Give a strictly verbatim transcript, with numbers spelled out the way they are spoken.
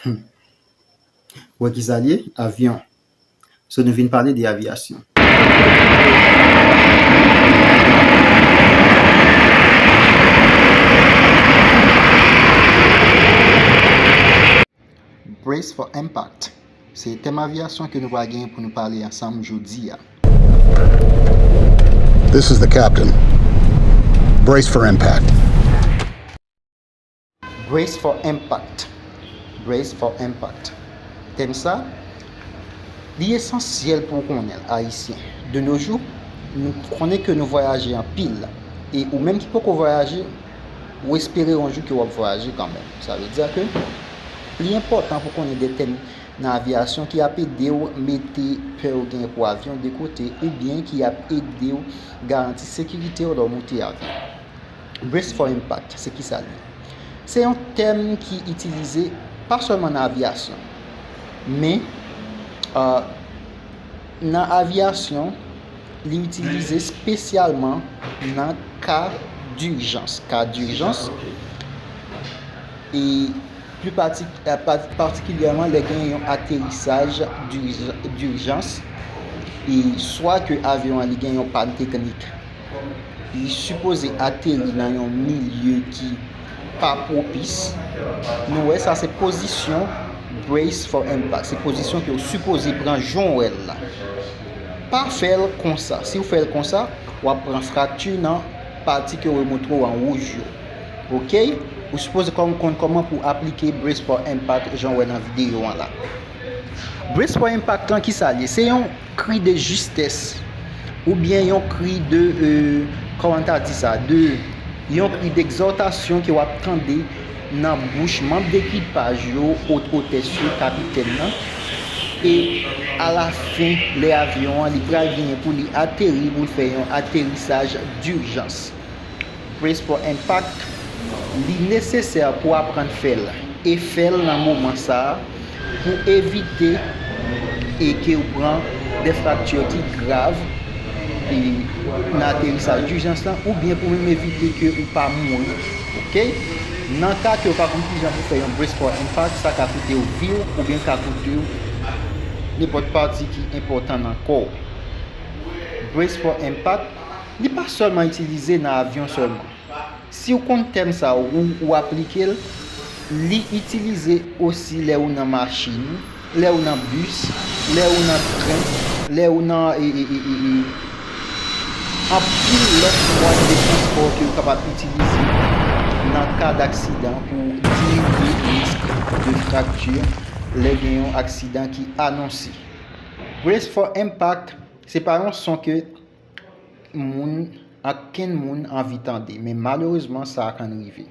Ou wè ki sa l ye? Avyon. So, nou vin pale de avyasyon. Brace for impact. Se tèm avyasyon ke nou pral genyen pou nou pale ansanm jodi a. This is the captain. Brace for impact. Brace for impact. Brace for impact. Tèm sa, li esansyèl pou w konnen l, Ayisyen. De nos jours, nou konnen ke nou vwayaje anpil. E ou menm ki poko vwayaje, ou espere yon jou ke w ap vwayaje kanmenm. Sa vle di ke li enpòtan pou konnen de tèm nan avyasyon ki ap ede w mete pè w gen pou avyon de kote oubyen ki ap ede w garanti sekirite w lè w moute avyon. Brace for impact, se ki sa l ye? Se yon tèm ki itilize pa sèlman nan avyasyon, men, euh, nan avyasyon, li itilize espesyalman nan ka dijans. Ka dijans, e pli pati-, pa-, patikilyèman lè gen yon aterisaj dij-, dijans, e swa ke avyon an li gen yon pàn teknik, li sipoze ateri nan yon milye ki pa pwopis. Nou wè sa se pozisyon brace for impact. Se pozisyon ke w sipoze pran jan w wè l la. Pa fè l konsa. Si w fè l konsa, w ap pran frakti nan pati ke w montre w an wouj yo. Oke? Ou sipoze kòm, konn kòman pou w aplike brace for impact jan w wè nan videyo an la. Brace for impact lan, ki sa l ye? Se yon kri de jistès, oubyen yon kri de, euh, kòman ta di sa, de, yon kri degzòtasyon ke w ap tande nan bouch manm dekipaj yo, ot-, otès yo, kapitèn nan. E alafen, lè avyon an, li pral genyen pou li ateri, pou l fè yon aterisaj dijans. Brace for impact, li nesesè pou w aprann fè l e fè l nan moman sa a pou evite e ke w pran de frakti ki grav e nan aterisaj dijans lan, oubyen pou menm evite ke ou pa mouri. Oke? Nan ka ke w pa konn kijan pou fè yon brace for impact, sa ka koute w vi w oubyen ka koute w nenpòt pati ki enpòtan nan kò w. Brace for impact, li pa sèlman itilize nan avyon sèlman. Si w konn tèm sa a, ou, ou aplike l, li itilize osi lè ou nan machin, lè ou nan bis, lè ou nan tren, lè ou nan, e, e, e, e, e, anpil lòt mwayen de transpò ke w kapab itilize nan ka daksidan pou diminye risk de frakti lè gen yon aksidan ki anonse. Brace for impact, se pa yon son ke moun, okenn moun anvi tande, men malerezman, sa konn rive.